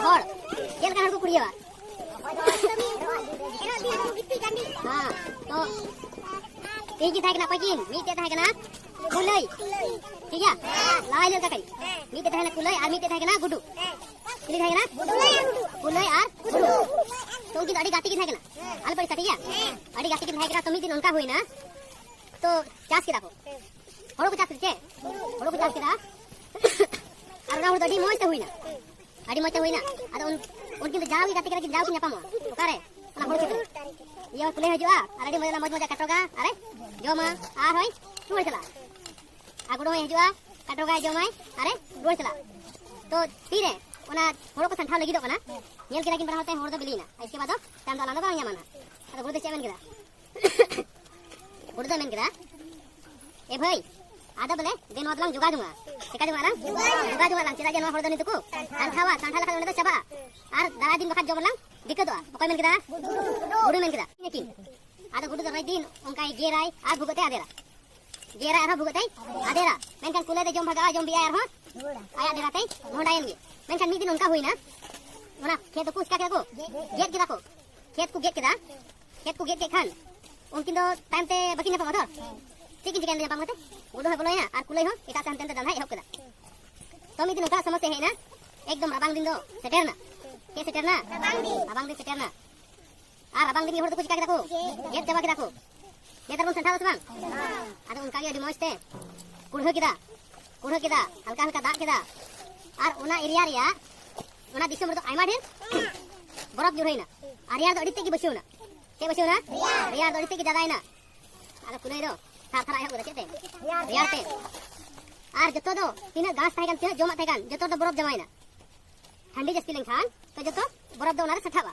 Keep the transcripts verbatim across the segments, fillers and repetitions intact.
ᱦᱚᱲ ᱪᱮᱫ ᱞᱮᱠᱟᱱ ᱦᱚᱲ ᱠᱚ ᱠᱩᱲᱤᱭᱟᱹᱣᱟ? ᱦᱮᱸ, ᱛᱚ ᱛᱮᱦᱮᱧ ᱠᱤᱱ ᱛᱟᱦᱮᱸ ᱠᱟᱱᱟ ᱚᱠᱚᱭ ᱠᱤᱱ? ᱢᱤᱫᱴᱮᱡ ᱛᱟᱦᱮᱸ ᱠᱟᱱᱟ ᱠᱩᱞᱟᱹᱭ, ᱴᱷᱤᱠ ᱜᱮᱭᱟ? ᱞᱟᱦᱟ ᱦᱤᱞᱳᱜ ᱞᱮᱠᱟ ᱠᱟᱹᱡ᱾ ᱢᱤᱫᱴᱮᱡ ᱛᱟᱦᱮᱸ ᱠᱟᱱᱟ ᱠᱩᱞᱟᱹᱭ ᱟᱨ ᱢᱤᱫᱴᱮᱡ ᱛᱟᱦᱮᱸ ᱠᱟᱱᱟ ᱜᱩᱰᱩ᱾ ᱪᱤᱞᱤ ᱛᱟᱦᱮᱸ ᱠᱟᱱᱟ? ᱠᱩᱞᱟᱹᱭ ᱟᱨ ᱜᱩᱰᱩ᱾ ᱛᱚ ᱩᱱᱠᱤᱱ ᱫᱚ ᱟᱹᱰᱤ ᱜᱟᱛᱮ ᱠᱤᱱ ᱛᱟᱦᱮᱸ ᱠᱟᱱᱟ, ᱟᱞᱚᱯᱮ ᱟᱹᱲᱤᱥᱟ, ᱴᱷᱤᱠ ᱜᱮᱭᱟ? ᱟᱹᱰᱤ ᱜᱟᱛᱮ ᱠᱤᱱ ᱛᱟᱦᱮᱸ ᱠᱟᱱᱟ᱾ ᱛᱚ ᱢᱤᱫ ᱫᱤᱱ ᱚᱱᱠᱟ ᱦᱩᱭᱱᱟ, ᱛᱚ ᱪᱟᱥ ᱠᱮᱫᱟ ᱠᱚ, ᱦᱳᱲᱳ ᱠᱚ ᱪᱟᱥ ᱠᱮᱫᱟ, ᱪᱮ? ᱦᱳᱲᱳ ᱠᱚ ᱪᱟᱥ ᱠᱮᱫᱟ᱾ ᱟᱨ ᱚᱱᱟ ᱦᱳᱲᱳ ᱫᱚ ᱟᱹᱰᱤ ᱢᱚᱡᱽ ᱛᱮ ᱦᱩᱭᱱᱟ, ᱟᱹᱰᱤ ᱢᱚᱡᱽ ᱛᱮ ᱦᱩᱭᱱᱟ᱾ ᱟᱫᱚ ᱩᱱ-, ᱩᱱᱠᱤᱱ ᱫᱚ ᱡᱟᱣ ᱜᱮ ᱜᱟᱛᱮ ᱠᱚᱲᱟ ᱠᱤᱱ ᱡᱟᱣ ᱠᱤᱱ ᱧᱟᱯᱟᱢᱚᱜᱼᱟ᱾ ᱚᱠᱟᱨᱮ? ᱚᱱᱟ ᱦᱳᱲᱳ ᱠᱷᱮᱛ ᱨᱮ᱾ ᱤᱭᱟᱹ ᱦᱚᱸ ᱠᱩᱞᱟᱹᱭ ᱦᱤᱡᱩᱜᱼᱟ ᱟᱨ ᱟᱹᱰᱤ ᱢᱚᱡᱽ, ᱢᱚᱡᱽ ᱢᱚᱡᱽ ᱠᱟᱴᱚᱜᱟ, ᱟᱨᱮ ᱡᱚᱢᱟ ᱟᱨ ᱦᱚᱸᱭ ᱨᱩᱣᱟᱹᱲ ᱪᱟᱞᱟᱜᱼᱟ᱾ ᱟᱨ ᱜᱩᱰᱩ ᱦᱚᱸᱭ ᱦᱤᱡᱩᱜᱼᱟ, ᱠᱟᱴᱚᱜᱟᱭ ᱡᱚᱢᱟᱭ ᱟᱨᱮ ᱨᱩᱣᱟᱹᱲ ᱪᱟᱞᱟᱜᱼᱟ᱾ ᱛᱚ ᱛᱤᱨᱮ ᱚᱱᱟ ᱦᱳᱲᱳ ᱠᱚ ᱥᱟᱢᱴᱟᱣ ᱞᱟᱹᱜᱤᱫᱚᱜ ᱠᱟᱱᱟ, ᱧᱮᱞ ᱠᱮᱫᱟ ᱠᱤᱱ ᱵᱟᱱᱟ ᱦᱚᱲ ᱛᱮ ᱦᱳᱲᱳ ᱫᱚ ᱵᱤᱞᱤᱭᱮᱱᱟ, ᱤᱥᱠᱮ ᱵᱟᱫ ᱫᱚ ᱛᱟᱭᱚᱢ ᱫᱚ ᱟᱞᱟᱝ ᱫᱚ ᱵᱟᱝ ᱧᱟᱢᱟ ᱱᱟᱦᱟᱜ᱾ ᱟᱫᱚ ᱜᱩᱰᱩ ᱫᱚ ᱪᱮᱫ ᱮ ᱢᱮᱱ ᱠᱮᱫᱟ? ᱜᱩᱰᱩ ᱫᱚᱭ ᱢᱮᱱ ᱠᱮᱫᱟ, "ᱮ ᱵᱷᱟᱹᱭ, ᱟᱫᱚ ᱵᱚᱞᱮ ᱫᱮ ᱱᱚᱣᱟ ᱫᱚᱞᱟᱝ ᱡᱚᱜᱟᱣ ᱡᱚᱝᱟ, ᱪᱮᱠᱟ ᱡᱚᱝᱟ ᱞᱟᱝ ᱡᱚᱜᱟᱣ ᱡᱚᱝᱟ ᱞᱟᱝ, ᱪᱮᱫᱟᱜ ᱡᱮ ᱱᱚᱣᱟ ᱦᱳᱲᱳ ᱫᱚ ᱱᱤᱛ ᱫᱚᱠᱚ ᱥᱟᱱᱛᱷᱟᱣᱟ, ᱥᱟᱱᱛᱷᱟ ᱞᱮᱠᱷᱟᱱ ᱚᱸᱰᱮ ᱫᱚ ᱪᱟᱵᱟᱜᱼᱟ, ᱟᱨ ᱫᱟᱨᱟᱭ ᱫᱤᱱ ᱵᱟᱠᱷᱟᱱ ᱡᱚᱢ ᱨᱮᱞᱟᱝ ᱫᱤᱠᱠᱟᱹᱛᱚᱜᱼᱟ᱾" ᱚᱠᱚᱭ ᱢᱮᱱ ᱠᱮᱫᱟ? ᱜᱩᱰᱩ ᱢᱮᱱ ᱠᱮᱫᱟ᱾ ᱟᱫᱚ ᱜᱩᱰᱩ ᱫᱚ ᱨᱟᱭ ᱫᱤᱱ ᱚᱱᱠᱟᱭ ᱜᱮᱨᱟᱭ ᱟᱨ ᱵᱷᱩᱜᱟᱹᱜ ᱛᱮ ᱟᱫᱮᱨᱟ᱾ ᱜᱮᱨᱟᱭ ᱟᱨᱦᱚᱸ ᱵᱷᱩᱜᱟᱹᱜ ᱛᱮᱭ ᱟᱫᱮᱨᱟ᱾ ᱢᱮᱱᱠᱷᱟᱱ ᱠᱩᱞᱟᱹᱭ ᱫᱚ ᱡᱚᱢ ᱵᱷᱟᱜᱟᱜᱼᱟ, ᱡᱚᱢ ᱵᱤᱜᱼᱟᱭ ᱟᱨᱦᱚᱸ ᱟᱭᱟᱜ ᱰᱮᱨᱟ ᱛᱮᱭ ᱢᱚᱦᱰᱟᱭᱮᱱ ᱜᱮ᱾ ᱢᱮᱱᱠᱷᱟᱱ ᱢᱤᱫ ᱫᱤᱱ ᱚᱱᱠᱟ ᱦᱩᱭᱱᱟ, ᱚᱱᱟ ᱠᱷᱮᱛ ᱫᱚᱠᱚ ᱪᱤᱠᱟ ᱠᱮᱫᱟ ᱠᱚ? ᱜᱮᱫ ᱠᱮᱫᱟ ᱠᱚ᱾ ᱠᱷᱮᱛ ᱠᱚ ᱜᱮᱫ ᱠᱮᱫᱟ᱾ ᱠᱷᱮᱛ ᱠᱚ ᱜᱮᱫ ᱠᱮᱫ ᱠᱷᱟᱱ ᱩᱱᱠᱤᱱ ᱫᱚ ᱛᱟᱭᱚᱢ ᱛᱮ ᱵᱟᱹᱠᱤᱱ ᱧᱟᱯᱟᱢᱟ ᱛᱚ᱾ ᱪᱮᱫ ᱠᱤᱱ ᱪᱤᱠᱟᱹᱭᱮᱱᱟ ᱧᱟᱯᱟᱢ ᱠᱟᱛᱮ? ᱜᱩᱰᱩ ᱦᱚᱸᱭ ᱵᱚᱞᱚᱭᱮᱱᱟ ᱟᱨ ᱠᱩᱞᱟᱹᱭ ᱦᱚᱸ ᱮᱴᱟᱜ ᱥᱮᱫ ᱦᱟᱱᱛᱮ ᱱᱟᱛᱮ ᱫᱟᱬᱟᱭ ᱮᱦᱚᱵ ᱠᱮᱫᱟ᱾ ᱛᱚ ᱢᱤᱫ ᱫᱤᱱ ᱚᱱᱠᱟ ᱥᱚᱢᱚᱥᱥᱟ ᱦᱮᱡ ᱮᱱᱟ, ᱮᱠᱫᱚᱢ ᱨᱟᱵᱟᱝ ᱫᱤᱱ ᱫᱚ ᱥᱮᱴᱮᱨ ᱮᱱᱟ᱾ ᱪᱮᱫ ᱥᱮᱴᱮᱨ ᱮᱱᱟ? ᱨᱟᱵᱟᱝ ᱫᱤᱱ᱾ ᱨᱟᱵᱟᱝ ᱫᱤᱱ ᱥᱮᱴᱮᱨ ᱮᱱᱟ᱾ ᱟᱨ ᱨᱟᱵᱟᱝ ᱫᱤᱱ ᱜᱮ ᱦᱩᱲᱩ ᱫᱚᱠᱚ ᱪᱤᱠᱟ ᱠᱮᱫᱟ ᱠᱚ? ᱜᱮᱫ ᱪᱟᱵᱟ ᱠᱮᱫᱟ ᱠᱚ᱾ ᱱᱮᱛᱟᱨ ᱵᱚᱱ ᱥᱟᱢᱴᱟᱣ ᱫᱟ ᱥᱮ ᱵᱟᱝ? ᱟᱫᱚ ᱚᱱᱠᱟ ᱜᱮ ᱟᱹᱰᱤ ᱢᱚᱡᱽ ᱛᱮ ᱠᱩᱲᱦᱟᱹ ᱠᱮᱫᱟ, ᱠᱩᱲᱦᱟᱹ ᱠᱮᱫᱟ, ᱦᱟᱞᱠᱟ ᱦᱟᱞᱠᱟ ᱫᱟᱜ ᱠᱮᱫᱟ᱾ ᱟᱨ ᱚᱱᱟ ᱮᱨᱤᱭᱟ ᱨᱮᱭᱟᱜ, ᱚᱱᱟ ᱫᱤᱥᱚᱢ ᱨᱮᱫᱚ ᱟᱭᱢᱟ ᱰᱷᱮᱨ ᱵᱚᱨᱚᱯ ᱧᱩᱨᱦᱟᱹᱭᱮᱱᱟ᱾ ᱟᱨ ᱨᱮᱭᱟᱲ ᱫᱚ ᱟᱹᱰᱤ ᱛᱮᱫ ᱜᱮ ᱵᱟᱹᱭᱥᱟᱹᱣ ᱮᱱᱟ᱾ ᱪᱮᱫ ᱵᱟᱹᱭᱥᱟᱹᱣ ᱮᱱᱟ? ᱨᱮᱭᱟᱲ ᱫᱚ ᱟᱹᱰᱤ ᱛᱮᱫ ᱜᱮ ᱡᱟᱫᱟᱭᱮᱱᱟ᱾ ᱟᱫᱚ ᱠᱩᱞᱟᱹᱭ ᱫᱚ ᱛᱷᱟᱨ ᱛᱷᱟᱨ ᱮᱦᱚᱵ ᱠᱮᱫᱟ᱾ ᱪᱮᱫ ᱛᱮ? ᱨᱮᱭᱟᱲ ᱛᱮ᱾ ᱟᱨ ᱡᱚᱛᱚ ᱫᱚ ᱛᱤᱱᱟᱹᱜ ᱜᱷᱟᱥ ᱛᱟᱦᱮᱸ ᱠᱟᱱ, ᱛᱤᱱᱟᱹᱜ ᱡᱚᱢᱟᱜ ᱛᱟᱦᱮᱸ ᱠᱟᱱ, ᱡᱚᱛᱚ ᱫᱚ ᱵᱚᱨᱚᱯ ᱡᱟᱢᱟᱭᱮᱱᱟ᱾ ᱴᱷᱟᱱᱰᱤ ᱡᱟᱹᱥᱛᱤ ᱞᱮᱱᱠᱷᱟᱱ ᱛᱚ ᱡᱚᱛᱚ ᱵᱚᱨᱚᱯ ᱫᱚ ᱚᱱᱟᱨᱮ ᱥᱟᱴᱷᱟᱜᱼᱟ᱾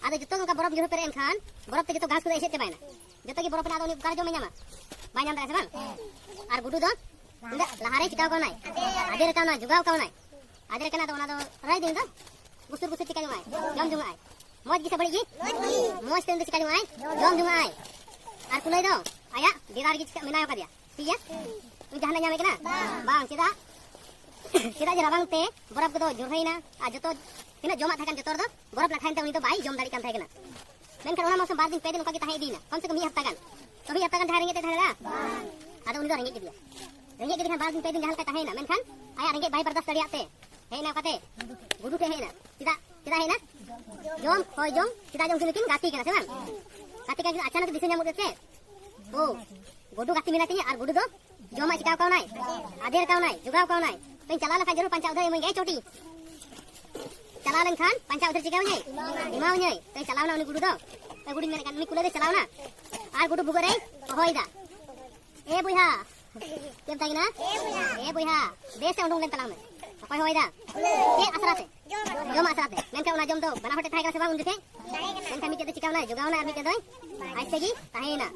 ᱟᱫᱚ ᱡᱚᱛᱚ ᱚᱱᱠᱟ ᱵᱚᱨᱚᱯ ᱧᱩᱨᱦᱟᱹ ᱯᱮᱨᱮᱡ ᱮᱱᱠᱷᱟᱱ ᱵᱚᱨᱚᱯ ᱛᱮ ᱡᱚᱛᱚ ᱜᱷᱟᱥ ᱠᱚᱫᱚ ᱮᱥᱮᱫ ᱪᱟᱵᱟᱭᱮᱱᱟ᱾ ᱡᱚᱛᱚ ᱜᱮ ᱵᱚᱨᱚᱯ ᱮᱱᱟ, ᱟᱫᱚ ᱩᱱᱤ ᱚᱠᱟᱨᱮ ᱡᱚᱢᱮ ᱧᱟᱢᱟ? ᱵᱟᱭ ᱧᱟᱢ ᱫᱟᱲᱮᱭᱟᱜᱼᱟ ᱥᱮ ᱵᱟᱝ? ᱟᱨ ᱜᱩᱰᱩ ᱫᱚ ᱚᱸᱰᱮ ᱞᱟᱦᱟᱨᱮ ᱪᱤᱠᱟᱹᱣ ᱠᱟᱣᱱᱟᱭ, ᱟᱫᱮᱨ ᱠᱟᱣᱱᱟᱭ, ᱡᱚᱜᱟᱣ ᱠᱟᱣᱱᱟᱭ᱾ ᱟᱫᱮᱨ ᱠᱟᱱᱟ, ᱟᱫᱚ ᱚᱱᱟ ᱫᱚ ᱨᱟᱭ ᱫᱤᱱ ᱫᱚ ᱜᱩᱥᱩᱨ ᱜᱩᱥᱩᱨ ᱪᱤᱠᱟ ᱡᱚᱝᱟᱭ? ᱡᱚᱢ ᱡᱚᱝᱟᱭ᱾ ᱢᱚᱡᱽ ᱜᱮ ᱥᱮ ᱵᱟᱹᱲᱤᱡ ᱜᱮ? ᱢᱚᱡᱽ ᱛᱮ ᱩᱱᱤ ᱫᱚ ᱪᱤᱠᱟ ᱡᱚᱝᱟᱭ? ᱡᱚᱢ ᱡᱚᱝᱟᱭ᱾ ᱟᱨ ᱠᱩᱞᱟᱹᱭ ᱫᱚ ᱟᱭᱟᱜ ᱰᱮᱨᱟ ᱨᱮᱜᱮ ᱪᱤᱠᱟ ᱢᱮᱱᱟᱭ ᱠᱟᱫᱮᱭᱟ, ᱴᱷᱤᱠ ᱜᱮᱭᱟ? ᱩᱱᱤ ᱡᱟᱦᱟᱱᱟᱜ ᱧᱟᱢᱮ ᱠᱟᱱᱟ? ᱵᱟᱝ, ᱪᱮᱫᱟᱜ? ᱪᱮᱫᱟᱜ ᱡᱮ ᱨᱟᱵᱟᱝ ᱛᱮ ᱵᱚᱨᱚᱯᱷ ᱠᱚᱫᱚ ᱧᱩᱨᱦᱟᱹᱭᱮᱱᱟ ᱟᱨ ᱡᱚᱛᱚ ᱛᱤᱱᱟᱹᱜ ᱡᱚᱢᱟᱜ ᱛᱟᱦᱮᱸ ᱠᱟᱱ ᱡᱚᱛᱚ ᱨᱮᱫᱚ ᱵᱚᱨᱚᱯᱷ ᱞᱟᱴᱷᱟᱭᱮᱱ ᱛᱮ ᱩᱱᱤ ᱫᱚ ᱵᱟᱭ ᱡᱚᱢ ᱫᱟᱲᱮᱭᱟᱜ ᱠᱟᱱ ᱛᱟᱦᱮᱸ ᱠᱟᱱᱟ᱾ ᱢᱮᱱᱠᱷᱟᱱ ᱚᱱᱟ ᱢᱚᱣᱥᱚᱢ ᱵᱟᱨ ᱫᱤᱱ ᱯᱮ ᱫᱤᱱ ᱚᱱᱠᱟ ᱜᱮ ᱛᱟᱦᱮᱸ ᱤᱫᱤᱭᱮᱱᱟ, ᱠᱚᱢ ᱥᱮ ᱠᱚᱢ ᱢᱤᱫ ᱦᱟᱯᱛᱟ ᱜᱟᱱ᱾ ᱛᱚ ᱢᱤᱫ ᱦᱟᱯᱛᱟ ᱜᱟᱱ ᱡᱟᱦᱟᱸᱭ ᱨᱮᱸᱜᱮᱡ ᱛᱮ ᱛᱟᱦᱮᱸ ᱫᱟᱲᱮᱭᱟᱜᱼᱟ? ᱟᱫᱚ ᱩᱱᱤ ᱫᱚ ᱨᱮᱸᱜᱮᱡ ᱠᱮᱫᱮᱭᱟ᱾ ᱨᱮᱸᱜᱮᱡ ᱠᱮᱫᱮ ᱠᱷᱟᱱ ᱵᱟᱨ ᱫᱤᱱ ᱯᱮ ᱫᱤᱱ ᱡᱟᱦᱟᱸ ᱞᱮᱠᱟ ᱛᱟᱦᱮᱸᱭᱮᱱᱟ, ᱢᱮᱱᱠᱷᱟᱱ ᱟᱭᱟᱜ ᱨᱮᱸᱜᱮᱡ ᱵᱟᱭ ᱵᱟᱨᱫᱟᱥ ᱫᱟᱲᱮᱭᱟᱜ ᱛᱮ ᱦᱮᱡ ᱮᱱᱟ ᱚᱠᱟᱛᱮ? ᱜᱩᱰᱩ ᱴᱷᱮᱡ ᱦᱮᱡ ᱮᱱᱟ᱾ ᱪᱮᱫᱟᱜ, ᱪᱮᱫᱟᱜ ᱦᱮᱡ ᱮᱱᱟ? ᱡᱚᱢ ᱠᱷᱚᱭ ᱡᱚᱝ᱾ ᱪᱮᱫᱟᱜ ᱡᱮ ᱩᱱᱠᱤᱱ ᱫᱚᱠᱤᱱ ᱜᱟᱛᱮ ᱠᱟᱱᱟ ᱥᱮ ᱵᱟᱝ? ᱜᱟᱛᱮ ᱠᱟᱱᱟ ᱠᱤᱱ, ᱟᱪᱟᱱᱚᱠ ᱫᱤᱥᱟᱹ ᱧᱟᱢ ᱜᱚᱫ ᱠᱮᱫ ᱥᱮ, ᱳ, ᱜᱩᱰᱩ ᱜᱟᱛᱮ ᱢᱮᱱᱟᱭ ᱛᱤᱧᱟᱹ ᱟᱨ ᱜᱩᱰᱩ ᱫᱚ ᱡᱚᱢᱟᱜ ᱪᱤᱠᱟᱹᱣ ᱠᱟᱣᱱᱟᱭ, ᱟᱫᱮᱨ ᱠᱟᱣᱱᱟᱭ, ᱡᱚᱜᱟᱣ ᱠᱟᱣᱱᱟᱭ᱾ ᱛᱚᱧ ᱪᱟᱞᱟᱣ ᱞᱮᱱᱠᱷᱟᱱ ᱡᱟᱹᱨᱩᱲ ᱯᱟᱧᱪᱟ ᱩᱫᱷᱟᱹᱨ ᱤᱢᱟᱹᱧ ᱜᱮᱭᱟᱭ ᱪᱚᱴᱤ᱾ ᱪᱟᱞᱟᱣ ᱞᱮᱱᱠᱷᱟᱱ ᱯᱟᱧᱪᱟ ᱩᱫᱷᱟᱹᱨ ᱪᱤᱠᱟᱹᱣᱟᱹᱧᱟᱹᱭ? ᱮᱢᱟᱣᱟᱹᱧᱟᱹᱭ᱾ ᱛᱚᱧ ᱪᱟᱞᱟᱣᱱᱟ ᱩᱱᱤ ᱜᱩᱰᱩ ᱫᱚ᱾ ᱛᱚ ᱜᱩᱰᱩᱧ ᱢᱮᱱᱮᱫ ᱠᱟᱱ, ᱩᱱᱤ ᱠᱩᱞᱟᱹᱭ ᱫᱚᱭ ᱪᱟᱞᱟᱣᱱᱟ ᱟᱨ ᱜᱩᱰᱩ ᱵᱷᱩᱜᱟᱹᱜ ᱨᱮᱭ ᱦᱚᱦᱚᱭᱮᱫᱟ, "ᱮ ᱵᱚᱭᱦᱟ!" ᱪᱮᱫ ᱢᱮᱛᱟᱭ ᱠᱟᱱᱟ? "ᱮ ᱵᱚᱭᱦᱟ, ᱫᱮ ᱥᱮ ᱩᱰᱩᱝ ᱞᱮᱱ ᱛᱟᱞᱟᱝ ᱢᱮ᱾" ᱚᱠᱚᱭ ᱦᱚᱦᱚᱭᱮᱫᱟ? ᱪᱮᱫ ᱟᱥᱨᱟ ᱛᱮ? ᱡᱚᱢᱟᱜ ᱟᱥᱨᱟ ᱛᱮ᱾ ᱢᱮᱱᱠᱷᱟᱱ ᱚᱱᱟ ᱡᱚᱢ ᱫᱚ ᱵᱟᱱᱟ ᱦᱚᱲ ᱴᱷᱮᱱ ᱛᱟᱦᱮᱸ ᱠᱟᱱᱟ ᱥᱮ ᱵᱟᱝ ᱩᱱ ᱡᱚᱠᱷᱮᱡ? ᱢᱮᱱᱠᱷᱟᱱ ᱢᱤᱫᱴᱮᱡ ᱫᱚ ᱪᱤᱠᱟᱣᱱᱟᱭ? ᱡᱚᱜᱟᱣᱱᱟᱭ ᱟᱨ ᱢᱤᱫᱴᱮᱡ ᱫᱚᱭ ᱟᱡ ᱛᱮᱜᱮ ᱛᱟᱦᱮᱸᱭᱮᱱᱟ᱾